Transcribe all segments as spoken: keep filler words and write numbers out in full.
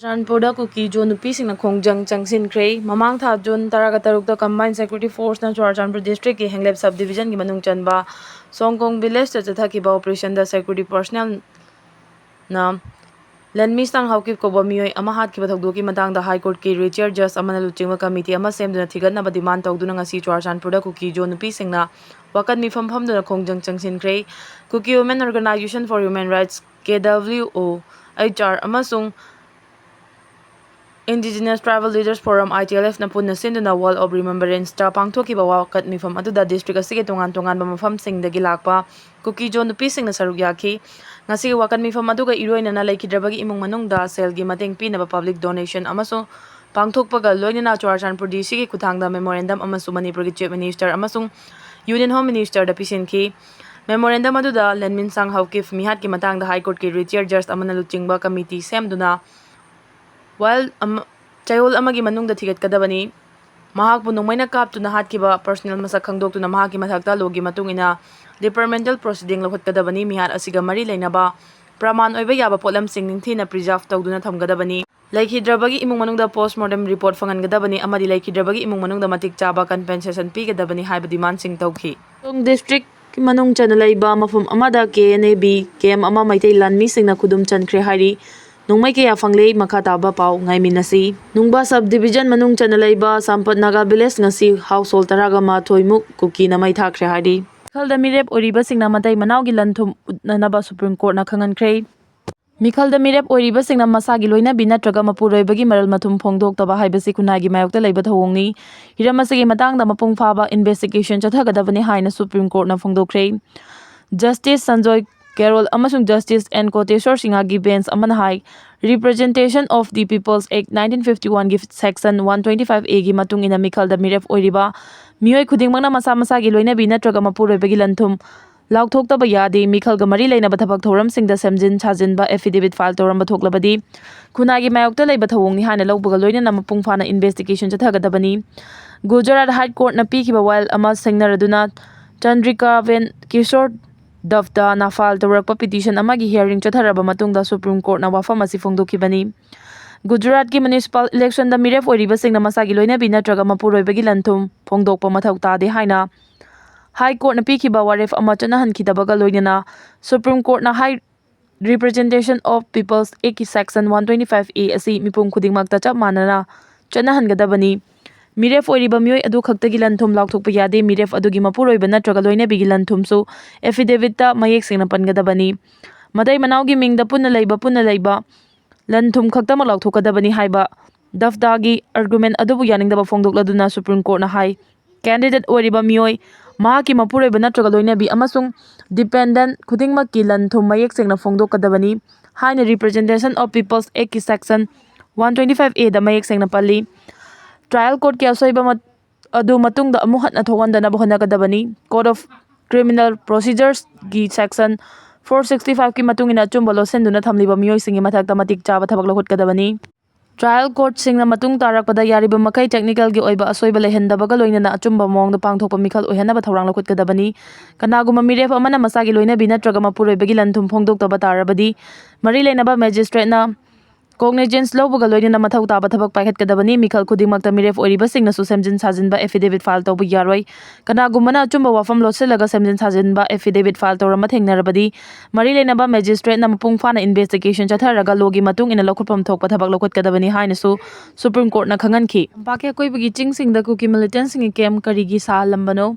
ꯆꯨꯔꯆꯥꯟꯄꯨꯔꯗ ꯀꯨꯀꯤ ꯖꯣ ꯅꯨꯄꯤꯁꯤꯡꯅ ꯈꯣꯡꯖꯪ ꯆꯪꯁꯤꯟꯈ꯭ꯔꯦ꯫ ꯃꯃꯥꯡ ꯊꯥ ꯖꯨꯟ ꯇꯔꯥꯒ ꯇꯔꯨꯛꯇ Combined Security Forceꯅ ꯆꯨꯔꯆꯥꯟꯄꯨꯔ districtꯀꯤ ꯍꯦꯡꯂꯦꯞ sub divisionꯒꯤ ꯃꯅꯨꯡ ꯆꯟꯕ ꯁꯣꯡꯀꯣꯡ villageꯇ ꯆꯠꯊꯈꯤꯕ operationꯗ security personnelꯅ ꯂꯟꯃꯤꯁꯥꯡ ꯍꯥꯎꯀꯤꯞ ꯀꯧꯕ ꯃꯤꯑꯣꯏ ꯑꯃ ꯍꯥꯠꯈꯤꯕ ꯊꯧꯗꯣꯛꯀꯤ ꯃꯇꯥꯡꯗ High Courtꯀꯤ retired judge ꯑꯃꯅ ꯂꯨꯆꯤꯡꯕ committee ꯑꯃ ꯁꯦꯝꯗꯨꯅ ꯊꯤꯒꯠꯅꯕ demand ꯇꯧꯗꯨꯅ ꯉꯁꯤ ꯆꯨꯔꯆꯥꯟꯄꯨꯔꯗ ꯀꯨꯀꯤ ꯖꯣ ꯅꯨꯄꯤꯁꯤꯡꯅ ꯋꯥꯀꯠ ꯃꯤꯐꯝ ꯐꯝꯗꯨꯅ ꯈꯣꯡꯖꯪ ꯆꯪꯁꯤꯟꯈ꯭ꯔꯦ꯫ Kuki Women Organisation for Human Rights, K W O H R, ꯑꯃꯁꯨꯡ Indigenous Tribal Leaders Forum, I T L Fꯅ ꯄꯨꯟꯅ ꯁꯤꯟꯗꯨꯅ Wall of Remembranceꯇ ꯄꯥꯡꯊꯣꯛꯈꯤꯕ ꯋꯥꯀꯠ ꯃꯤꯐꯝ ꯑꯗꯨꯗ district ꯑꯁꯤꯒꯤ ꯇꯣꯉꯥꯟ ꯇꯣꯉꯥꯟꯕ ꯃꯐꯝꯁꯤꯡꯗꯒꯤ ꯂꯥꯛꯄ ꯀꯨꯀꯤ ꯖꯣ ꯅꯨꯄꯤꯁꯤꯡꯅ ꯁꯔꯨꯛ ꯌꯥꯈꯤ꯫ ꯉꯁꯤꯒꯤ ꯋꯥꯀꯠ ꯃꯤꯐꯝ ꯑꯗꯨꯒ ꯏꯔꯣꯏꯅꯅ ꯂꯩꯈꯤꯗ꯭ꯔꯕꯒꯤ ꯏꯃꯨꯡ ꯃꯅꯨꯡꯗ ꯁꯦꯜꯒꯤ ꯃꯇꯦꯡ ꯄꯤꯅꯕ public donation ꯑꯃꯁꯨ ꯄꯥꯡꯊꯣꯛꯄꯒ ꯂꯣꯏꯅꯅ ꯆꯨꯔꯆꯥꯟꯄꯨꯔ D Cꯒꯤ ꯈꯨꯠꯊꯥꯡꯗ memorandum ꯑꯃꯁꯨ ꯃꯅꯤꯄꯨꯔꯒꯤ Chief Minister ꯑꯃꯁꯨꯡ Union Home Ministerꯗ ꯄꯤꯁꯤꯟꯈꯤ꯫ Memorandum ꯑꯗꯨꯗ ꯂꯟꯃꯤꯟꯁꯥꯡ ꯍꯥꯎꯀꯤꯞ ꯃꯤꯍꯥꯠꯀꯤ ꯃꯇꯥꯡꯗ High Courtꯀꯤ retired judge ꯑꯃꯅ ꯂꯨꯆꯤꯡꯕ committee ꯁꯦꯝꯗꯨꯅ while ꯑꯃ, ꯆꯌꯣꯜ ꯑꯃꯒꯤ ꯃꯅꯨꯡꯗ ꯊꯤꯒꯠꯀꯗꯕꯅꯤ꯫ ꯃꯍꯥꯛꯄꯨ ꯅꯣꯡꯃꯩꯅ ꯀꯥꯞꯇꯨꯅ ꯍꯥꯠꯈꯤꯕ personnel ꯃꯁꯛ ꯈꯪꯗꯣꯛꯇꯨꯅ ꯃꯍꯥꯛꯀꯤ ꯃꯊꯛꯇ law ꯒꯤ ꯃꯇꯨꯡ ꯏꯟꯅ departmental proceeding ꯂꯧꯈꯠꯀꯗꯕꯅꯤ꯫ ꯃꯤꯍꯥꯠ ꯑꯁꯤꯒ ꯃꯔꯤ ꯂꯩꯅꯕ ꯄ꯭ꯔꯃꯥꯟ ꯑꯣꯏꯕ ꯌꯥꯕ ꯄꯣꯠꯂꯝꯁꯤꯡ ꯅꯤꯡꯊꯤꯅ preserve ꯇꯧꯗꯨꯅ ꯊꯝꯒꯗꯕꯅꯤ꯫ ꯂꯩꯈꯤꯗ꯭ꯔꯕꯒꯤ ꯏꯃꯨꯡ ꯃꯅꯨꯡꯗ post mortem report ꯐꯪꯍꯟꯒꯗꯕꯅꯤ ꯑꯃꯗꯤ ꯂꯩꯈꯤꯗ꯭ꯔꯕꯒꯤ ꯏꯃꯨꯡ ꯃꯅꯨꯡꯗ ꯃꯇꯤꯛ ꯆꯥꯕ compensation ꯄꯤꯒꯗꯕꯅꯤ ꯍꯥꯏꯕ demandꯁꯤꯡ ꯇꯧꯈꯤ꯫ ꯁꯣꯡ district ꯃꯅꯨꯡ ꯆꯟꯅ ꯂꯩꯕ ꯃꯐꯝ ꯑꯃꯗ K N A B camp ꯑꯃ ꯃꯩꯇꯩ ꯂꯥꯟꯃꯤꯁꯤꯡꯅ ꯈꯨꯗꯨꯝ ꯆꯟꯈ꯭ꯔꯦ ꯍꯥꯏꯔꯤ꯫ ꯅꯣꯡꯃꯩ ꯀꯌꯥ ꯐꯪꯂꯦ? ꯃꯈꯥ ꯇꯥꯕ ꯄꯥꯎ ꯉꯥꯏꯃꯤꯟꯅꯁꯤ꯫ ꯅꯨꯡꯕꯥ sub division ꯃꯅꯨꯡ ꯆꯟꯅ ꯂꯩꯕ ꯁꯥꯝꯄꯠ ꯅꯥꯒꯥ village ꯉꯁꯤ household ꯇꯔꯥꯒ ꯃꯥꯊꯣꯏ ꯃꯨꯛ ꯀꯨꯀꯤꯅ ꯃꯩ ꯊꯥꯈ꯭ꯔꯦ ꯍꯥꯏꯔꯤ꯫ ꯃꯤꯈꯜꯗ ꯃꯤꯔꯦꯞ ꯑꯣꯏꯔꯤꯕꯁꯤꯡꯅ ꯃꯇꯩ ꯃꯅꯥꯎꯒꯤ ꯂꯟ ꯊꯨꯝ ꯎꯠꯅꯅꯕ Supreme Courtꯅ ꯈꯪꯍꯟꯈ꯭ꯔꯦ꯫ ꯃꯤꯈꯜꯗ ꯃꯤꯔꯦꯞ ꯑꯣꯏꯔꯤꯕꯁꯤꯡꯅ ꯃꯁꯥꯒꯤ ꯂꯣꯏꯅꯕꯤ ꯅꯠꯇ꯭ꯔꯒ ꯃꯄꯨꯔꯣꯏꯕꯒꯤ ꯃꯔꯜ ꯃꯊꯨꯝ ꯐꯣꯡꯗꯣꯛꯇꯕ ꯍꯥꯏꯕꯁꯤ ꯈꯨꯟꯅꯥꯏꯒꯤ ꯃꯥꯌꯣꯛꯇ ꯂꯩꯕ ꯊꯧꯑꯣꯡꯅꯤ꯫ ꯍꯤꯔꯝ ꯑꯁꯤꯒꯤ ꯃꯇꯥꯡꯗ ꯃꯄꯨꯡ ꯐꯥꯕ investigation ꯆꯠꯊꯒꯗꯕꯅꯤ ꯍꯥꯏꯅ Supreme Courtꯅ ꯐꯣꯡꯗꯣꯛꯈ꯭ꯔꯦ꯫ Justice Sanjoy Carol ꯑꯃꯁꯨꯡ Justice N Koteswar Singhaꯒꯤ bench ꯑꯃꯅ ꯍꯥꯏ, Representation of the People's Act nineteen fifty-oneꯒꯤ section one twenty-five Aꯒꯤ ꯃꯇꯨꯡ ꯏꯟꯅ ꯃꯤꯈꯜꯗ ꯃꯤꯔꯦꯞ ꯑꯣꯏꯔꯤꯕ ꯃꯤꯑꯣꯏ ꯈꯨꯗꯤꯡꯃꯛꯅ ꯃꯁꯥ ꯃꯁꯥꯒꯤ ꯂꯣꯏꯅꯕꯤ ꯅꯠꯇ꯭ꯔꯒ ꯃꯄꯨꯔꯣꯏꯕꯒꯤ ꯂꯟ ꯊꯨꯝ ꯂꯥꯎꯊꯣꯛꯇꯕ ꯌꯥꯗꯦ꯫ ꯃꯤꯈꯜꯒ ꯃꯔꯤ ꯂꯩꯅꯕ ꯊꯕꯛ ꯊꯧꯔꯝꯁꯤꯡꯗ ꯁꯦꯝꯖꯤꯟ ꯁꯥꯖꯤꯟꯕ affidavit file ꯇꯧꯔꯝꯕ ꯊꯣꯛꯂꯕꯗꯤ ꯈꯨꯟꯅꯥꯏꯒꯤ ꯃꯥꯌꯣꯛꯇ ꯂꯩꯕ ꯊꯧꯑꯣꯡꯅꯤ ꯍꯥꯏꯅ ꯂꯧꯕꯒ ꯂꯣꯏꯅꯅ ꯃꯄꯨꯡ ꯐꯥꯅ investigation ꯆꯠꯊꯒꯗꯕꯅꯤ꯫ Gujarat High Courtꯅ ꯄꯤꯈꯤꯕ ꯋꯥꯌꯦꯜ ꯑꯃ ꯁꯦꯡꯅꯔꯗꯨꯅ ꯆꯟꯗ꯭ꯔꯤꯀꯥꯕꯦꯟ ꯀꯤꯁꯣꯔ ꯗꯐꯇꯅ file ꯇꯧꯔꯛꯄ petition ꯑꯃꯒꯤ hearing ꯆꯠꯊꯔꯕ ꯃꯇꯨꯡꯗ Supreme Courtꯅ ꯋꯥꯐꯝ ꯑꯁꯤ ꯐꯣꯡꯗꯣꯛꯈꯤꯕꯅꯤ꯫ ꯒꯨꯖꯔꯥꯠꯀꯤ ꯃ꯭ꯌꯨꯅꯤꯁꯤꯄꯥꯜ ꯏꯂꯦꯛꯁꯟꯗ ꯃꯤꯔꯦꯞ ꯑꯣꯏꯔꯤꯕꯁꯤꯡꯅ ꯃꯁꯥꯒꯤ ꯂꯣꯏꯅꯕꯤ ꯅꯠꯇ꯭ꯔꯒ ꯃꯄꯨꯔꯣꯏꯕꯒꯤ ꯂꯟ-ꯊꯨꯝ ꯐꯣꯡꯗꯣꯛꯄ ꯃꯊꯧ ꯇꯥꯗꯦ ꯍꯥꯏꯅ ꯍꯥꯏ ꯀꯣꯔꯠꯅ ꯄꯤꯈꯤꯕ ꯋꯥꯔꯦꯞ ꯑꯃ ꯆꯠꯅꯍꯟꯈꯤꯗꯕꯒ ꯂꯣꯏꯅꯅ ꯁꯨꯄ꯭ꯔꯤꯝ ꯀꯣꯔꯠꯅ ꯍꯥꯏ Representation of People's Act ꯀꯤ Section one twenty-five A ꯑꯁꯤ ꯃꯤꯄꯨꯝ ꯈꯨꯗꯤꯡꯃꯛꯇ ꯆꯞ ꯃꯥꯟꯅꯅ ꯆꯠꯅꯍꯟꯒꯗꯕꯅꯤ꯫ ꯃꯤꯔꯦꯞ ꯑꯣꯏꯔꯤꯕ ꯃꯤꯑꯣꯏ ꯑꯗꯨ ꯈꯛꯇꯒꯤ ꯂꯟ-ꯊꯨꯝ ꯂꯥꯎꯊꯣꯛꯄ ꯌꯥꯗꯦ, ꯃꯤꯔꯦꯞ ꯑꯗꯨꯒꯤ ꯃꯄꯨꯔꯣꯏꯕ ꯅꯠꯇ꯭ꯔꯒ ꯂꯣꯏꯅꯕꯤꯒꯤ ꯂꯟ-ꯊꯨꯝꯁꯨ affidavit ꯇ ꯃꯌꯦꯛ ꯁꯦꯡꯅ ꯄꯟꯒꯗꯕꯅꯤ꯫ ꯃꯇꯩ ꯃꯅꯥꯎꯒꯤ ꯃꯤꯡꯗ ꯄꯨꯟꯅ ꯂꯩꯕ, ꯄꯨꯟꯅ ꯂꯩꯕ ꯂꯟ-ꯊꯨꯝ ꯈꯛꯇꯃꯛ ꯂꯥꯎꯊꯣꯛꯀꯗꯕꯅꯤ ꯍꯥꯏꯕ ꯗꯐꯗꯥꯒꯤ argument ꯑꯗꯨꯕꯨ ꯌꯥꯅꯤꯡꯗꯕ ꯐꯣꯡꯗꯣꯛꯂꯗꯨꯅ ꯁꯨꯄ꯭ꯔꯤꯝ ꯀꯣꯔꯠꯅ ꯍꯥꯏ, candidate ꯑꯣꯏꯔꯤꯕ ꯃꯤꯑꯣꯏ, ꯃꯍꯥꯛꯀꯤ ꯃꯄꯨꯔꯣꯏꯕ ꯅꯠꯇ꯭ꯔꯒ ꯂꯣꯏꯅꯕꯤ ꯑꯃꯁꯨꯡ dependent ꯈꯨꯗꯤꯡꯃꯛꯀꯤ ꯂꯟ-ꯊꯨꯝ ꯃꯌꯦꯛ ꯁꯦꯡꯅ ꯐꯣꯡꯗꯣꯛꯀꯗꯕꯅꯤ ꯍꯥꯏꯅ Representation of People's Act ꯀꯤ Section one twenty-five A ꯗ ꯃꯌꯦꯛ ꯁꯦꯡꯅ ꯄꯜꯂꯤ꯫ Trial court ꯀꯤ ꯑꯁꯣꯏꯕ ꯃꯠ-, ꯑꯗꯨ ꯃꯇꯨꯡꯗ ꯑꯃꯨꯛ ꯍꯟꯅ ꯊꯣꯛꯍꯟꯗꯅꯕ ꯍꯣꯠꯅꯒꯗꯕꯅꯤ꯫ Code of Criminal Procedures ꯒꯤ Section four sixty-five ꯀꯤ ꯃꯇꯨꯡ ꯏꯟꯅ ꯑꯆꯨꯝꯕ ꯂꯣꯠꯁꯤꯟꯗꯨꯅ ꯊꯝꯂꯤꯕ ꯃꯤꯑꯣꯏꯁꯤꯡꯒꯤ ꯃꯊꯛꯇ ꯃꯇꯤꯛ ꯆꯥꯕ ꯊꯕꯛ ꯂꯧꯈꯠꯀꯗꯕꯅꯤ꯫ Trial court ꯁꯤꯡꯅ ꯃꯇꯨꯡ ꯇꯥꯔꯛꯄꯗ ꯌꯥꯔꯤꯕ ꯃꯈꯩ technical ꯒꯤ ꯑꯣꯏꯕ ꯑꯁꯣꯏꯕ ꯂꯩꯍꯟꯗꯕꯒ ꯂꯣꯏꯅꯅ ꯑꯆꯨꯝꯕ ꯃꯑꯣꯡꯗ ꯄꯥꯡꯊꯣꯛꯄ ꯃꯤꯈꯜ ꯑꯣꯏꯍꯟꯅꯕ ꯊꯧꯔꯥꯡ ꯂꯧꯈꯠꯀꯗꯕꯅꯤ꯫ ꯀꯅꯥꯒꯨꯝꯕ ꯃꯤꯔꯦꯞ ꯑꯃꯅ ꯃꯁꯥꯒꯤ ꯂꯣꯏꯅꯕꯤ ꯅꯠꯇ꯭ꯔꯒ ꯃꯄꯨꯔꯣꯏꯕꯒꯤ ꯂꯟ-ꯊꯨꯝ ꯐꯣꯡꯗꯣꯛꯇꯕ ꯇꯥꯔꯕꯗꯤ, ꯃꯔꯤ ꯂꯩꯅꯕ magistrate ꯅ cognizance ꯂꯧꯕꯒ ꯂꯣꯏꯅꯅ ꯃꯊꯧ ꯇꯥꯕ ꯊꯕꯛ ꯄꯥꯏꯈꯠꯀꯗꯕꯅꯤ꯫ ꯃꯤꯈꯜ ꯈꯨꯗꯤꯡꯃꯛꯇ ꯃꯤꯔꯦꯞ ꯑꯣꯏꯔꯤꯕꯁꯤꯡꯅꯁꯨ ꯁꯦꯝꯖꯤꯟ ꯁꯥꯖꯤꯟꯕ affidavit file ꯇꯧꯕ ꯌꯥꯔꯣꯏ꯫ ꯀꯅꯥꯒꯨꯝꯕꯅ ꯑꯆꯨꯝꯕ ꯋꯥꯐꯝ ꯂꯣꯠꯁꯤꯜꯂꯒ ꯁꯦꯝꯖꯤꯟ ꯁꯥꯖꯤꯟꯕ affidavit file ꯇꯧꯔꯝꯕ ꯊꯦꯡꯅꯔꯕꯗꯤ, ꯃꯔꯤ ꯂꯩꯅꯕ magistrate ꯅ ꯃꯄꯨꯡ ꯐꯥꯅ investigation ꯆꯠꯊꯔꯒ law ꯒꯤ ꯃꯇꯨꯡ ꯏꯟꯅ ꯂꯧꯈꯠꯐꯝ ꯊꯣꯛꯄ ꯊꯕꯛ ꯂꯧꯈꯠꯀꯗꯕꯅꯤ ꯍꯥꯏꯅꯁꯨ ꯁꯨꯄ꯭ꯔꯤꯝ ꯀꯣꯔꯠꯅ ꯈꯪꯍꯟꯈꯤ꯫ ꯇꯝꯄꯥꯛꯀꯤ ꯑꯀꯣꯏꯕꯒꯤ ꯆꯤꯡꯁꯤꯡꯗ ꯀꯨꯀꯤ militant ꯁꯤꯡꯒꯤ camp ꯀꯔꯤꯒꯤ ꯁꯥꯍꯜꯂꯝꯕꯅꯣ?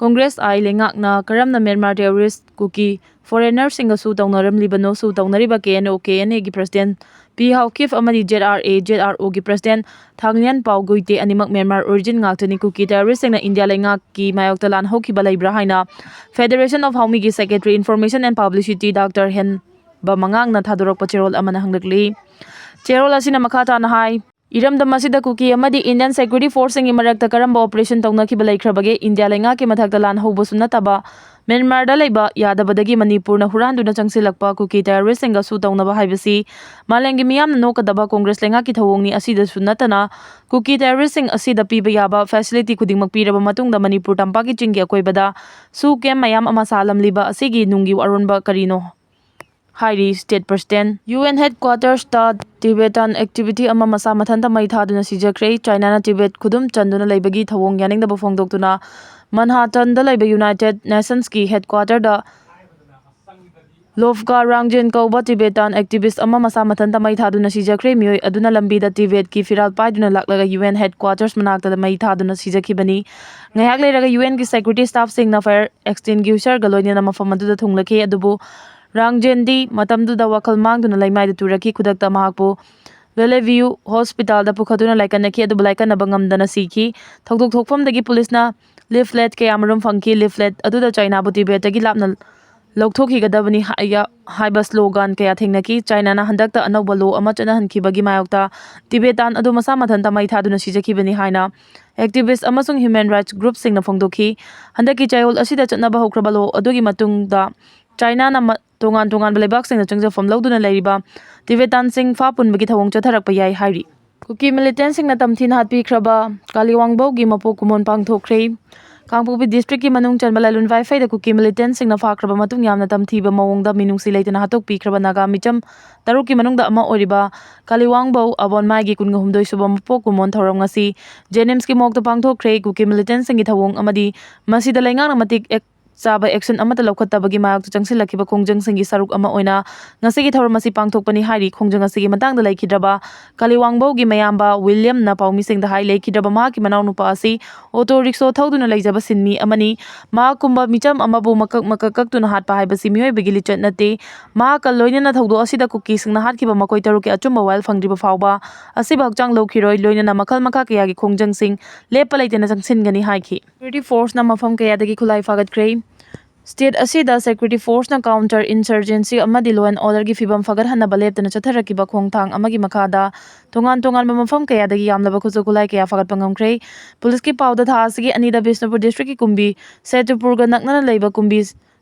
ꯀꯣꯡꯒ꯭ꯔꯦꯁ I ꯂꯩꯉꯥꯛꯅ ꯀꯔꯝꯅ ꯃ꯭ꯌꯥꯟꯃꯥꯔ terrorist ꯀꯨꯀꯤ foreigner ꯁꯤꯡꯒ ꯁꯨ ꯇꯧꯅꯔꯝꯂꯤꯕꯅꯣ? ꯁꯨ ꯇꯧꯅꯔꯤꯕ K N O K N A ꯒꯤ president ꯄꯤ ꯍꯥꯎꯀꯤꯞ ꯑꯃꯗꯤ Z R A Z R O ꯒꯤ president ꯊꯥꯡꯂꯤꯌꯥꯟ ꯄꯥꯎ ꯒꯨꯏꯇꯦ ꯑꯅꯤꯃꯛ ꯃ꯭ꯌꯥꯟꯃꯥꯔ origin ꯉꯥꯛꯇꯅꯤ꯫ ꯀꯨꯀꯤ terrorist ꯁꯤꯡꯅ ꯏꯟꯗꯤꯌꯥ ꯂꯩꯉꯥꯛꯀꯤ ꯃꯥꯌꯣꯛꯇ ꯂꯥꯟ ꯍꯧꯈꯤꯕ ꯂꯩꯕ꯭ꯔꯥ ꯍꯥꯏꯅ Federation of Haomi ꯒꯤ secretary information and publicity Doctor ꯍꯦꯟ ꯕꯃꯉꯥꯡꯅ ꯊꯥꯗꯣꯔꯛꯄ ꯆꯦꯔꯣꯜ ꯑꯃꯅ ꯍꯪꯂꯛꯂꯤ꯫ ꯆꯦꯔꯣꯜ ꯑꯁꯤꯅ ꯃꯈꯥ ꯇꯥꯅ ꯍꯥꯏ, ꯏꯔꯝꯗꯝ ꯑꯁꯤꯗ ꯀꯨꯀꯤ ꯑꯃꯗꯤ Indian security force ꯁꯤꯡꯒꯤ ꯃꯔꯛꯇ ꯀꯔꯝꯕ operation ꯇꯧꯅꯈꯤꯕ ꯂꯩꯈ꯭ꯔꯕꯒꯦ? ꯏꯟꯗꯤꯌꯥ ꯂꯩꯉꯥꯛꯀꯤ ꯃꯊꯛꯇ ꯂꯥꯟ ꯍꯧꯕꯁꯨ ꯅꯠꯇꯕ, ꯃ꯭ꯌꯥꯟꯃꯥꯔꯗ ꯂꯩꯕ ꯌꯥꯗꯕꯗꯒꯤ ꯃꯅꯤꯄꯨꯔꯅ ꯍꯨꯔꯥꯟꯗꯨꯅ ꯆꯪꯁꯤꯜꯂꯛꯄ ꯀꯨꯀꯤ terrorist ꯁꯤꯡꯒ ꯁꯨ ꯇꯧꯅꯕ ꯍꯥꯏꯕꯁꯤ ꯃꯥꯂꯦꯝꯒꯤ ꯃꯤꯌꯥꯝꯅ ꯅꯣꯛꯀꯗꯕ ꯀꯣꯡꯒ꯭ꯔꯦꯁ ꯂꯩꯉꯥꯛꯀꯤ ꯊꯧꯑꯣꯡꯅꯤ꯫ ꯑꯁꯤꯗꯁꯨ ꯅꯠꯇꯅ, ꯀꯨꯀꯤ terrorist ꯁꯤꯡ ꯑꯁꯤꯗ ꯄꯤꯕ ꯌꯥꯕ facility ꯈꯨꯗꯤꯡꯃꯛ ꯄꯤꯔꯕ ꯃꯇꯨꯡꯗ ꯃꯅꯤꯄꯨꯔ ꯇꯝꯄꯥꯛꯀꯤ ꯆꯤꯡꯒꯤ ꯑꯀꯣꯏꯕꯗ ꯁꯨ camp ꯃꯌꯥꯝ ꯑꯃ ꯁꯥꯍꯜꯂꯝꯂꯤꯕ ꯑꯁꯤꯒꯤ ꯅꯨꯡꯒꯤ ꯑꯔꯣꯟꯕ ꯀꯔꯤꯅꯣ? ꯍꯥꯏꯔꯤ ꯁ꯭ꯇꯦꯠ ꯄ꯭ꯔꯁꯤꯗꯦꯟ꯫ ꯌꯨ ꯑꯦꯟ ꯍꯦꯗꯀ꯭ꯋꯥꯇꯔꯁꯇ ꯇꯤꯕꯦꯇꯥꯟ ꯑꯦꯛꯇꯤꯚꯤꯁꯠ ꯑꯃ ꯃꯁꯥ ꯃꯊꯟꯇ ꯃꯩ ꯊꯥꯗꯨꯅ ꯁꯤꯖꯈ꯭ꯔꯦ꯫ ꯆꯥꯏꯅꯥꯅ ꯇꯤꯕꯦꯠ ꯈꯨꯗꯨꯝ ꯆꯟꯗꯨꯅ ꯂꯩꯕꯒꯤ ꯊꯧꯑꯣꯡ ꯌꯥꯅꯤꯡꯗꯕ ꯐꯣꯡꯗꯣꯛꯇꯨꯅ ꯃꯟꯍꯥꯇꯟꯗ ꯂꯩꯕ ꯌꯨꯅꯥꯏꯇꯦꯗ ꯅꯦꯁꯟꯁꯀꯤ ꯍꯦꯗꯀ꯭ꯋꯥꯇꯔꯗ ꯂꯣꯐꯀꯥ ꯔꯥꯡꯖꯦꯟ ꯀꯧꯕ ꯇꯤꯕꯦꯇꯥꯟ ꯑꯦꯛꯇꯤꯚꯤꯁꯠ ꯑꯃ ꯃꯁꯥ ꯃꯊꯟꯇ ꯃꯩ ꯊꯥꯗꯨꯅ ꯁꯤꯖꯈ꯭ꯔꯦ꯫ ꯃꯤꯑꯣꯏ ꯑꯗꯨꯅ ꯂꯝꯕꯤꯗ ꯇꯤꯕꯦꯠꯀꯤ ꯐꯤꯔꯥꯜ ꯄꯥꯏꯗꯨꯅ ꯂꯥꯛꯂꯒ ꯌꯨ ꯑꯦꯟ ꯍꯦꯗꯀ꯭ꯋꯥꯇꯔꯁ ꯃꯅꯥꯛꯇ ꯃꯩ ꯊꯥꯗꯨꯅ ꯁꯤꯖꯈꯤꯕꯅꯤ꯫ ꯉꯥꯏꯍꯥꯛ ꯂꯩꯔꯒ ꯌꯨ ꯑꯦꯟꯒꯤ ꯁꯦꯀ꯭ꯌꯨꯔꯤꯇꯤ ꯁ꯭ꯇꯥꯐꯁꯤꯡꯅ ꯐꯥꯌꯔ ꯑꯦꯛꯁꯇꯤꯡꯒ꯭ꯌꯨꯁꯔꯒ ꯂꯣꯏꯅꯅ ꯃꯐꯝ ꯑꯗꯨꯗ ꯊꯨꯡꯂꯈꯤ, ꯑꯗꯨꯕꯨ ꯔꯥꯡꯖꯦꯟꯗꯤ ꯃꯇꯝꯗꯨꯗ ꯋꯥꯈꯜ ꯃꯥꯡꯗꯨꯅ ꯂꯩꯃꯥꯏꯗ ꯇꯨꯔꯛꯈꯤ꯫ ꯈꯨꯗꯛꯇ ꯃꯍꯥꯛꯄꯨ ꯕꯦꯂꯦꯚꯤꯌꯨ ꯍꯣꯁꯄꯤꯇꯥꯜꯗ ꯄꯨꯈꯠꯇꯨꯅ ꯂꯥꯏꯀꯠꯅꯈꯤ, ꯑꯗꯨꯕꯨ ꯂꯥꯏꯀꯠꯅꯕ ꯉꯝꯗꯅ ꯁꯤꯈꯤ꯫ ꯊꯧꯗꯣꯛ ꯊꯣꯛꯐꯝꯗꯒꯤ ꯄꯨꯂꯤꯁꯅ ꯂꯤꯐꯂꯦꯠ ꯀꯌꯥꯃꯔꯨꯝ ꯐꯪꯈꯤ꯫ ꯂꯤꯐꯂꯦꯠ ꯑꯗꯨꯗ ꯆꯥꯏꯅꯥꯕꯨ ꯇꯤꯕꯦꯠꯇꯒꯤ ꯂꯥꯞꯅ ꯂꯧꯊꯣꯛꯈꯤꯒꯗꯕꯅꯤ ꯍꯥꯏ-, ꯍꯥꯏꯕ ꯁ꯭ꯂꯣꯒꯥꯟ ꯀꯌꯥ ꯊꯦꯡꯅꯈꯤ꯫ ꯆꯥꯏꯅꯥꯅ ꯍꯟꯗꯛꯇ ꯑꯅꯧꯕ ꯂꯣ ꯑꯃ ꯆꯠꯅꯍꯟꯈꯤꯕꯒꯤ ꯃꯥꯌꯣꯛꯇ ꯇꯤꯕꯦꯇꯥꯟ ꯑꯗꯨ ꯃꯁꯥ ꯃꯊꯟꯇ ꯃꯩ ꯊꯥꯗꯨꯅ ꯁꯤꯖꯈꯤꯕꯅꯤ ꯍꯥꯏꯅ ꯑꯦꯛꯇꯤꯚꯤꯁꯠ ꯑꯃꯁꯨꯡ ꯍ꯭ꯌꯨꯃꯦꯟ ꯔꯥꯏꯠꯁ ꯒ꯭ꯔꯨꯞꯁꯤꯡꯅ ꯐꯣꯡꯗꯣꯛꯈꯤ꯫ ꯍꯟꯗꯛꯀꯤ ꯆꯌꯣꯜ ꯑꯁꯤꯗ ꯆꯠꯅꯕ ꯍꯧꯈ꯭ꯔꯕ ꯂꯣ ꯑꯗꯨꯒꯤ ꯃꯇꯨꯡꯗ ꯆꯥꯏꯅꯥꯅ ꯃ-, ꯇꯣꯉꯥꯟ ꯇꯣꯉꯥꯟꯕ ꯂꯩꯕꯥꯛꯁꯤꯡꯅ ꯆꯪꯖꯐꯝ ꯂꯧꯗꯨꯅ ꯂꯩꯔꯤꯕ ꯇꯤꯕꯦꯇꯥꯟꯁꯤꯡ ꯐꯥ ꯄꯨꯟꯕꯒꯤ ꯊꯧꯑꯣꯡ ꯆꯠꯊꯔꯛꯄ ꯌꯥꯏ ꯍꯥꯏꯔꯤ꯫ ꯀꯨꯀꯤ ꯃꯤꯂꯤꯇꯦꯟꯁꯤꯡꯅ ꯇꯝꯊꯤꯅ ꯍꯥꯠꯄꯤꯈ꯭ꯔꯕ ꯀꯥꯂꯤꯋꯥꯡꯕꯧꯒꯤ ꯃꯄꯣꯛ ꯀꯨꯝꯑꯣꯟ ꯄꯥꯡꯊꯣꯛꯈ꯭ꯔꯦ꯫ ꯀꯥꯡꯄꯣꯛꯄꯤ ꯗꯤꯁꯇ꯭ꯔꯤꯛꯀꯤ ꯃꯅꯨꯡ ꯆꯟꯕ ꯂꯥꯏꯂꯨꯟ ꯋꯥꯏꯐꯩꯗ ꯀꯨꯀꯤ ꯃꯤꯂꯤꯇꯦꯟꯁꯤꯡꯅ ꯐꯥꯈ꯭ꯔꯕ ꯃꯇꯨꯡ ꯌꯥꯝꯅ ꯇꯝꯊꯤꯕ ꯃꯑꯣꯡꯗ ꯃꯤꯅꯨꯡꯁꯤ ꯂꯩꯇꯅ ꯍꯥꯠꯇꯣꯛꯄꯤꯈ꯭ꯔꯕ ꯅꯥꯒꯥ ꯃꯤꯆꯝ ꯇꯔꯨꯛꯀꯤ ꯃꯅꯨꯡꯗ ꯑꯃ ꯑꯣꯏꯔꯤꯕ ꯀꯥꯂꯤꯋꯥꯡꯕꯧ ꯑꯕꯣꯟꯃꯥꯏꯒꯤ ꯀꯨꯟꯍꯨꯝꯗꯣꯏ ꯁꯨꯕ ꯃꯄꯣꯛ ꯀꯨꯝꯑꯣꯟ ꯊꯧꯔꯝ ꯉꯁꯤ ꯖꯦꯅꯤꯝꯁꯀꯤ ꯃꯣꯔꯒꯇ ꯄꯥꯡꯊꯣꯛꯈ꯭ꯔꯦ꯫ ꯀꯨꯀꯤ ꯃꯤꯂꯤꯇꯦꯟꯁꯤꯡꯒꯤ ꯊꯧꯑꯣꯡ ꯑꯃꯗꯤ ꯃꯁꯤꯗ ꯂꯩꯉꯥꯛꯅ ꯃꯇꯤꯛ ꯑꯦꯛ-, ꯆꯥꯕ ꯑꯦꯛꯁꯟ ꯑꯃꯠꯇ ꯂꯧꯈꯠꯇꯕꯒꯤ ꯃꯥꯌꯣꯛꯇ ꯆꯪꯁꯤꯜꯂꯛꯈꯤꯕ ꯈꯣꯡꯖꯪꯁꯤꯡꯒꯤ ꯁꯔꯨꯛ ꯑꯃ ꯑꯣꯏꯅ ꯉꯁꯤꯒꯤ ꯊꯧꯔꯝ ꯑꯁꯤ ꯄꯥꯡꯊꯣꯛꯄꯅꯤ ꯍꯥꯏꯔꯤ꯫ ꯈꯣꯡꯖꯪ ꯑꯁꯤꯒꯤ ꯃꯇꯥꯡꯗ ꯂꯩꯈꯤꯗ꯭ꯔꯕ ꯀꯥꯂꯤꯋꯥꯡꯕꯧꯒꯤ ꯃꯌꯥꯝꯕ ꯋꯤꯂꯤꯌꯝꯅ ꯄꯥꯎꯃꯤꯁꯤꯡꯗ ꯍꯥꯏ, ꯂꯩꯈꯤꯗ꯭ꯔꯕ ꯃꯍꯥꯛꯀꯤ ꯃꯅꯥꯎꯅꯨꯄꯥ ꯑꯁꯤ ꯑꯣꯇꯣ ꯔꯤꯛꯁꯣ ꯊꯧꯗꯨꯅ ꯂꯩꯖꯕ ꯁꯤꯟꯃꯤ ꯑꯃꯅꯤ꯫ ꯃꯍꯥꯛꯀꯨꯝꯕ ꯃꯤꯆꯝ ꯑꯃꯕꯨ ꯃꯀꯛ ꯃꯀꯛ ꯀꯛꯇꯨꯅ ꯍꯥꯠꯄ ꯍꯥꯏꯕꯁꯤ ꯃꯤꯑꯣꯏꯕꯒꯤ ꯂꯤꯆꯠ ꯅꯠꯇꯦ꯫ ꯃꯍꯥꯛꯀ ꯂꯣꯏꯅꯅ ꯊꯧꯗꯣꯛ ꯑꯁꯤꯗ ꯀꯨꯀꯤꯁꯤꯡꯅ ꯍꯥꯠꯈꯤꯕ ꯃꯈꯣꯏ ꯇꯔꯨꯛꯀꯤ ꯑꯆꯨꯝꯕ ꯋꯥꯌꯦꯜ ꯐꯪꯗ꯭ꯔꯤꯕ ꯐꯥꯎꯕ ꯑꯁꯤꯕ ꯍꯛꯆꯥꯡ ꯂꯧꯈꯤꯔꯣꯏ, ꯂꯣꯏꯅꯅ ꯃꯈꯜ ꯃꯈꯥ ꯀꯌꯥꯒꯤ ꯈꯣꯡꯖꯪꯁꯤꯡ ꯂꯦꯞꯄ ꯂꯩꯇꯅ ꯆꯪꯁꯤꯟꯒꯅꯤ ꯍꯥꯏꯈꯤ꯫ ꯁꯦꯀ꯭ꯌꯨꯔꯤꯇꯤ ꯐꯣꯔꯁꯅ ꯃꯐꯝ ꯀꯌꯥꯗꯒꯤ ꯈꯨꯠꯂꯥꯏ ꯐꯥꯒꯠꯈ꯭ꯔꯦ꯫ ꯁ꯭ꯇꯦꯠ ꯑꯁꯤꯗ ꯁꯦꯀ꯭ꯌꯨꯔꯤꯇꯤ ꯐꯣꯔꯁꯅ ꯀꯥꯎꯟꯇꯔ ꯏꯟꯁꯔꯖꯦꯟꯁꯤ ꯑꯃꯗꯤ ꯂꯣ ꯑꯦꯟ ꯑꯣꯔꯗꯔꯒꯤ ꯐꯤꯕꯝ ꯐꯒꯠꯍꯟꯅꯕ ꯂꯦꯞꯇꯅ ꯆꯠꯊꯔꯛꯈꯤꯕ ꯈꯣꯡꯊꯥꯡ ꯑꯃꯒꯤ ꯃꯈꯥꯗ ꯇꯣꯉꯥꯟ ꯇꯣꯉꯥꯟꯕ ꯃꯐꯝ ꯀꯌꯥꯗꯒꯤ ꯌꯥꯝꯂꯕ ꯈꯨꯠꯁꯨ ꯈꯨꯠꯂꯥꯏ ꯀꯌꯥ ꯐꯥꯒꯠꯄ ꯉꯝꯈ꯭ꯔꯦ꯫ ꯄꯨꯂꯤꯁꯀꯤ ꯄꯥꯎꯗ ꯊꯥ ꯑꯁꯤꯒꯤ ꯑꯅꯤꯗ ꯕꯤꯁꯅꯨꯄꯨꯔ ꯗꯤꯁꯇ꯭ꯔꯤꯛꯀꯤ ꯀꯨꯝꯕꯤ ꯁꯦꯇꯨꯄꯨꯔꯒ ꯅꯛꯅꯅ ꯂꯩꯕ ꯀꯨꯝꯕꯤ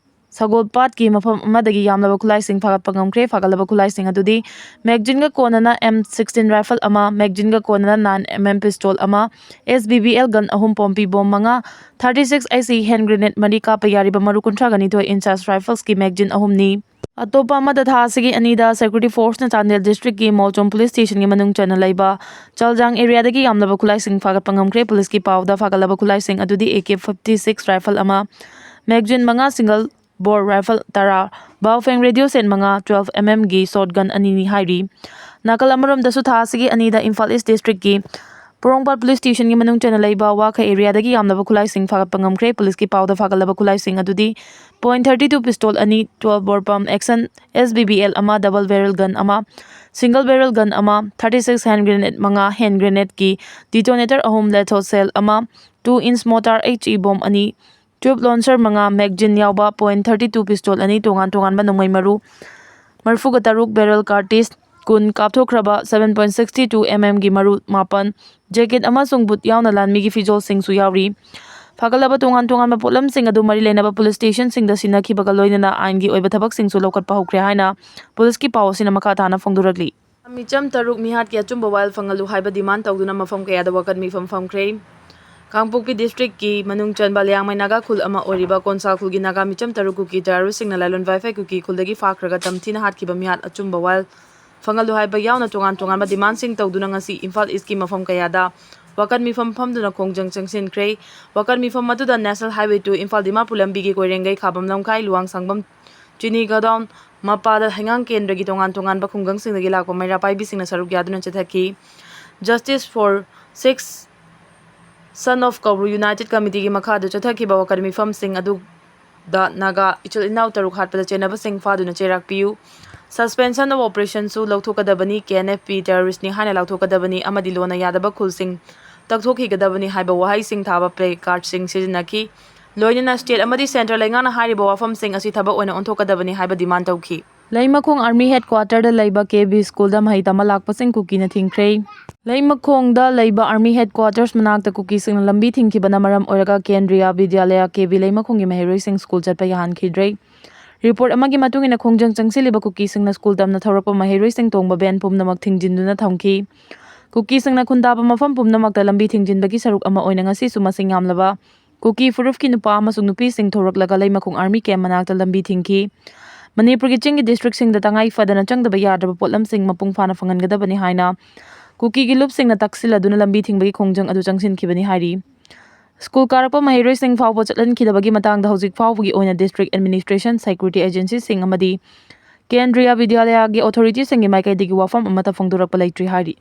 ꯁꯒꯣꯜꯄꯥꯠꯀꯤ ꯃꯐꯝ ꯑꯃꯗꯒꯤ ꯌꯥꯝꯂꯕ ꯈꯨꯠꯂꯥꯏꯁꯤꯡ ꯐꯥꯒꯠꯄ ꯉꯝꯈ꯭ꯔꯦ꯫ ꯐꯥꯒꯠꯂꯕ ꯈꯨꯠꯂꯥꯏꯁꯤꯡ ꯑꯗꯨꯗꯤ ꯃꯦꯒꯖꯤꯟꯒ ꯀꯣꯟꯅꯅ ꯑꯦꯝ ꯁꯤꯛꯁꯇꯤꯟ ꯔꯥꯏꯐꯜ ꯑꯃ, ꯃꯦꯒꯖꯤꯟꯒ ꯀꯣꯟꯅꯅ ꯅꯥꯏꯟ ꯑꯦꯝ ꯑꯦꯝ ꯄꯤꯁꯇꯣꯜ ꯑꯃ, ꯑꯦꯁ ꯕꯤ ꯕꯤ ꯑꯦꯜ ꯒꯟ ꯑꯍꯨꯝ, ꯄꯣꯝꯄꯤ ꯕꯣꯝ ꯃꯉꯥ, ꯊꯥꯔꯇꯤ ꯁꯤꯛꯁ ꯑꯦ ꯁꯤ ꯍꯦꯟ ꯒ꯭ꯔꯦꯅꯦꯗ ꯃꯔꯤ, ꯀꯥꯞꯄ ꯌꯥꯔꯤꯕ ꯃꯔꯨ ꯀꯨꯟꯊ꯭ꯔꯥꯒ ꯅꯤꯊꯣꯏ ꯏꯟꯆꯥꯁ ꯔꯥꯏꯐꯜꯁꯀꯤ ꯃꯦꯒꯖꯤꯟ ꯑꯍꯨꯝꯅꯤ꯫ ꯑꯇꯣꯞꯄ ꯑꯃꯗ, ꯊꯥ ꯑꯁꯤꯒꯤ ꯑꯅꯤꯗ security forceꯅ ꯆꯥꯟꯗꯦꯜ districtꯀꯤ ꯃꯣꯜꯆꯣꯝ police stationꯒꯤ ꯃꯅꯨꯡ ꯆꯟꯅ ꯂꯩꯕ ꯆꯜꯖꯥꯡ areaꯗꯒꯤ ꯌꯥꯝꯂꯕ ꯈꯨꯠꯂꯥꯏꯁꯤꯡ ꯐꯥꯒꯠꯄ ꯉꯝꯈ꯭ꯔꯦ꯫ Policeꯀꯤ ꯄꯥꯎꯗ ꯐꯥꯒꯠꯂꯕ ꯈꯨꯠꯂꯥꯏꯁꯤꯡ ꯑꯗꯨꯗꯤ A K fifty six rifle ꯑꯃ, magazine ꯃꯉꯥ, single bore rifle ꯇꯔꯥ, Baofeng radio set ꯃꯉꯥ, twelve mmꯒꯤ shotgun ꯑꯅꯤꯅꯤ ꯍꯥꯏꯔꯤ꯫ ꯅꯥꯀꯜ ꯑꯃꯔꯣꯝꯗꯁꯨ, ꯊꯥ ꯑꯁꯤꯒꯤ ꯑꯅꯤꯗ ꯏꯝꯐꯥꯜ East districtꯀꯤ ꯄꯣꯔꯣꯝꯄꯥꯠ police stationꯒꯤ ꯃꯅꯨꯡ ꯆꯟꯅ ꯂꯩꯕ ꯋꯥꯈꯩ areaꯗꯒꯤ ꯌꯥꯝꯂꯕ ꯈꯨꯠꯂꯥꯏꯁꯤꯡ ꯐꯥꯒꯠꯄ ꯉꯝꯈ꯭ꯔꯦ꯫ Policeꯀꯤ ꯄꯥꯎꯗ ꯐꯥꯒꯠꯂꯕ ꯈꯨꯠꯂꯥꯏꯁꯤꯡ ꯑꯗꯨꯗꯤ point thirty two pistol ꯑꯅꯤ, twelve bore pump action S B B L ꯑꯃ, double barrel gun ꯑꯃ, single barrel gun ꯑꯃ, thirty six hand grenade ꯃꯉꯥ, hand grenadeꯀꯤ detonator ꯑꯍꯨꯝ, lead shell ꯑꯃ, two inch mortar H E bomb ꯑꯅꯤ, tube launcher ꯃꯉꯥ, magazine ꯌꯥꯎꯕ point thirty two pistol ꯑꯅꯤ, ꯇꯣꯉꯥꯟ ꯇꯣꯉꯥꯟꯕ ꯅꯣꯡꯃꯩ ꯃꯔꯨ ꯃꯔꯤꯐꯨꯒ ꯇꯔꯨꯛ, barrel cartridge ꯀꯨꯟ, ꯀꯥꯞꯊꯣꯛꯈ꯭ꯔꯕ seven point six two mmꯒꯤ ꯃꯔꯨ ꯃꯥꯄꯟ, jacket ꯑꯃꯁꯨꯡ boot ꯌꯥꯎꯅ ꯂꯥꯟꯃꯤꯒꯤ ꯐꯤꯖꯣꯜꯁꯤꯡꯁꯨ ꯌꯥꯎꯔꯤ꯫ ꯐꯥꯒꯠꯂꯕ ꯇꯣꯉꯥꯟ ꯇꯣꯉꯥꯟꯕ ꯄꯣꯠꯂꯝꯁꯤꯡ ꯑꯗꯨ ꯃꯔꯤ ꯂꯩꯅꯕ police stationꯁꯤꯡꯗ ꯁꯤꯟꯅꯈꯤꯕꯒ ꯂꯣꯏꯅꯅ ꯑꯥꯏꯟꯒꯤ ꯑꯣꯏꯕ ꯊꯕꯛꯁꯤꯡꯁꯨ ꯂꯧꯈꯠꯄ ꯍꯧꯈ꯭ꯔꯦ ꯍꯥꯏꯅ policeꯀꯤ ꯄꯥꯎ ꯑꯁꯤꯅ ꯃꯈꯥ ꯇꯥꯅ ꯐꯣꯡꯗꯣꯔꯛꯂꯤ꯫ ꯃꯤꯆꯝ ꯇꯔꯨꯛ ꯃꯤꯍꯥꯠꯀꯤ ꯑꯆꯨꯝꯕ ꯋꯥꯌꯦꯜ ꯐꯪꯍꯜꯂꯨ ꯍꯥꯏꯕ demand ꯇꯧꯗꯨꯅ ꯃꯐꯝ ꯀꯌꯥꯗ ꯋꯥꯀꯠ ꯃꯤꯐꯝ ꯐꯝꯈ꯭ꯔꯦ꯫ ꯀꯥꯡꯄꯣꯛꯄꯤ districtꯀꯤ ꯃꯅꯨꯡ ꯆꯟꯕ ꯂꯤꯌꯥꯡꯃꯩ ꯅꯥꯒꯥ ꯈꯨꯜ ꯑꯃ ꯑꯣꯏꯔꯤꯕ ꯀꯣꯟꯁꯥ ꯈꯨꯜꯒꯤ ꯅꯥꯒꯥ ꯃꯤꯆꯝ ꯇꯔꯨꯛ ꯀꯨꯀꯤ terroristꯁꯤꯡꯅ ꯂꯥꯏꯂꯣꯟ ꯋꯥꯏꯐꯥꯏ ꯀꯨꯀꯤ ꯈꯨꯜꯗꯒꯤ ꯐꯥꯈ꯭ꯔꯒ ꯇꯝꯊꯤꯅ ꯍꯥꯠꯈꯤꯕ ꯃꯤꯍꯥꯠ ꯑꯆꯨꯝꯕ ꯋꯥꯌꯦꯜ ꯐꯪꯍꯜꯂꯨ ꯍꯥꯏꯕ ꯌꯥꯎꯅ ꯇꯣꯉꯥꯟ ꯇꯣꯉꯥꯟꯕ demandꯁꯤꯡ ꯇꯧꯗꯨꯅ ꯉꯁꯤ ꯏꯝꯐꯥꯜ Eastꯀꯤ ꯃꯐꯝ ꯀꯌꯥꯗ ꯋꯥꯀꯠ ꯃꯤꯐꯝ ꯐꯝꯗꯨꯅ ꯈꯣꯡꯖꯪ ꯆꯪꯁꯤꯟꯈ꯭ꯔꯦ꯫ ꯋꯥꯀꯠ ꯃꯤꯐꯝ ꯑꯗꯨꯗ National Highway two Imphal Dimapur ꯂꯝꯕꯤꯒꯤ ꯀꯣꯏꯔꯦꯡꯒꯩ, ꯈꯥꯕꯝ ꯂꯝꯈꯥꯏ, ꯂꯨꯋꯥꯡꯁꯪꯕꯝ, ꯆꯤꯅꯤ godown ꯃꯄꯥꯗ ꯍꯩꯉꯥꯡ ꯀꯦꯟꯗ꯭ꯔꯒꯤ ꯇꯣꯉꯥꯟ ꯇꯣꯉꯥꯟꯕ ꯈꯨꯡꯒꯪꯁꯤꯡꯗꯒꯤ ꯂꯥꯛꯄ ꯃꯩꯔꯥ ꯄꯥꯏꯕꯤꯁꯤꯡꯅ ꯁꯔꯨꯛ ꯌꯥꯗꯨꯅ ꯆꯠꯊꯈꯤ꯫ Justice for six Son of Kauru United Committeeꯒꯤ ꯃꯈꯥꯗ ꯆꯠꯊꯈꯤꯕ ꯋꯥꯀꯠ ꯃꯤꯐꯝꯁꯤꯡ ꯑꯗꯨꯗ ꯅꯥꯒꯥ ꯏꯆꯤꯜ ꯏꯅꯥꯎ ꯇꯔꯨꯛ ꯍꯥꯠꯄꯗ ꯆꯦꯟꯅꯕꯁꯤꯡ ꯐꯥꯗꯨꯅ ꯆꯩꯔꯥꯛ ꯄꯤꯌꯨ, Suspension of Operationꯁꯨ ꯂꯧꯊꯣꯛꯀꯗꯕꯅꯤ, K N F P terroristꯅꯤ ꯍꯥꯏꯅ ꯂꯥꯎꯊꯣꯛꯀꯗꯕꯅꯤ ꯑꯃꯗꯤ ꯂꯣꯟꯅ ꯌꯥꯗꯕ ꯈꯨꯜꯁꯤꯡ ꯇꯛꯊꯣꯛꯈꯤꯒꯗꯕꯅꯤ ꯍꯥꯏꯕ ꯋꯥꯍꯩꯁꯤꯡ ꯊꯥꯕ placardꯁꯤꯡ ꯁꯤꯖꯤꯟꯅꯈꯤ꯫ ꯂꯣꯏꯅꯅ state ꯑꯃꯗꯤ centre ꯂꯩꯉꯥꯛꯅ ꯍꯥꯏꯔꯤꯕ ꯋꯥꯐꯝꯁꯤꯡ ꯑꯁꯤ ꯊꯕꯛ ꯑꯣꯏꯅ ꯑꯣꯟꯊꯣꯛꯀꯗꯕꯅꯤ ꯍꯥꯏꯕ demand ꯇꯧꯈꯤ꯫ ꯂꯩꯃꯈꯣꯡ Army Headquarterꯗ ꯂꯩꯕ K B Schoolꯗ ꯃꯍꯩ ꯇꯝꯕ ꯂꯥꯛꯄꯁꯤꯡ ꯀꯨꯀꯤꯅ ꯊꯤꯡꯈ꯭ꯔꯦ꯫ ꯂꯩꯃꯈꯣꯡꯗ ꯂꯩꯕ Army Headquarters ꯃꯅꯥꯛꯇ ꯀꯨꯀꯤꯁꯤꯡꯅ ꯂꯝꯕꯤ ꯊꯤꯡꯈꯤꯕꯅ ꯃꯔꯝ ꯑꯣꯏꯔꯒ ꯀꯦꯟꯗ꯭ꯔꯤꯌꯥ ꯕꯤꯗ꯭ꯌꯥꯂꯌꯥ K B ꯂꯩꯃꯈꯣꯡꯒꯤ ꯃꯍꯩꯔꯣꯏꯁꯤꯡ school ꯆꯠꯄ ꯌꯥꯍꯟꯈꯤꯗ꯭ꯔꯦ꯫ Report ꯑꯃꯒꯤ ꯃꯇꯨꯡ ꯏꯟꯅ, ꯈꯣꯡꯖꯪ ꯆꯪꯁꯤꯜꯂꯤꯕ ꯀꯨꯀꯤꯁꯤꯡꯅ school ꯇꯝꯅ ꯊꯧꯔꯛꯄ ꯃꯍꯩꯔꯣꯏꯁꯤꯡ ꯇꯣꯡꯕ van ꯄꯨꯝꯅꯃꯛ ꯊꯤꯡꯖꯤꯟꯗꯨꯅ ꯊꯝꯈꯤ꯫ ꯀꯨꯀꯤꯁꯤꯡꯅ ꯈꯨꯟꯗꯥꯕ ꯃꯐꯝ ꯄꯨꯝꯅꯃꯛꯇ ꯂꯝꯕꯤ ꯊꯤꯡꯖꯤꯟꯕꯒꯤ ꯁꯔꯨꯛ ꯑꯃ ꯑꯣꯏꯅ ꯉꯁꯤꯁꯨ ꯃꯁꯤꯡ ꯌꯥꯝꯂꯕ ꯀꯨꯀꯤ ꯐꯨꯔꯨꯞꯀꯤ ꯅꯨꯄꯥ ꯑꯃꯁꯨꯡ ꯅꯨꯄꯤꯁꯤꯡ ꯊꯣꯔꯛꯂꯒ ꯂꯩꯃꯈꯣꯡ Army Camp ꯃꯅꯥꯛꯇ ꯂꯝꯕꯤ ꯊꯤꯡꯈꯤ꯫ ꯃꯅꯤꯄꯨꯔꯒꯤ ꯆꯤꯡꯒꯤ ꯗꯤꯁꯇ꯭ꯔꯤꯛꯁꯤꯡꯗ ꯇꯉꯥꯏ ꯐꯗꯅ ꯆꯪꯗꯕ ꯌꯥꯗ꯭ꯔꯕ ꯄꯣꯠꯂꯝꯁꯤꯡ ꯃꯄꯨꯡ ꯐꯥꯅ ꯐꯪꯍꯟꯒꯗꯕꯅꯤ ꯍꯥꯏꯅ ꯀꯨꯀꯤꯒꯤ ꯂꯨꯞꯁꯤꯡꯅ ꯇꯛꯁꯤꯜꯂꯗꯨꯅ ꯂꯝꯕꯤ ꯊꯤꯡꯕꯒꯤ ꯈꯣꯡꯖꯪ ꯑꯗꯨ ꯆꯪꯁꯤꯟꯈꯤꯕꯅꯤ ꯍꯥꯏꯔꯤ꯫ ꯁ꯭ꯀꯨꯜ ꯀꯥꯔꯛꯄ ꯃꯍꯩꯔꯣꯏꯁꯤꯡ ꯐꯥꯎꯕ ꯆꯠꯍꯟꯈꯤꯗꯕꯒꯤ ꯃꯇꯥꯡꯗ ꯍꯧꯖꯤꯛ ꯐꯥꯎꯕꯒꯤ ꯑꯣꯏꯅ ꯗꯤꯁꯇ꯭ꯔꯤꯛ ꯑꯦꯗꯃꯤꯅꯤꯁꯇ꯭ꯔꯦꯁꯟ, ꯁꯦꯀ꯭ꯌꯨꯔꯤꯇꯤ ꯑꯦꯖꯦꯟꯁꯤꯁꯤꯡ ꯑꯃꯗꯤ ꯀꯦꯟꯗ꯭ꯔꯤꯌꯥ ꯕꯤꯗ꯭ꯌꯥꯂꯌꯥꯒꯤ ꯑꯣꯊꯣꯔꯤꯇꯤꯁꯤꯡꯒꯤ ꯃꯥꯏꯀꯩꯗꯒꯤ ꯋꯥꯐꯝ ꯑꯃꯠꯇ ꯐꯣꯡꯗꯣꯔꯛꯄ ꯂꯩꯇ꯭ꯔꯤ ꯍꯥꯏꯔꯤ꯫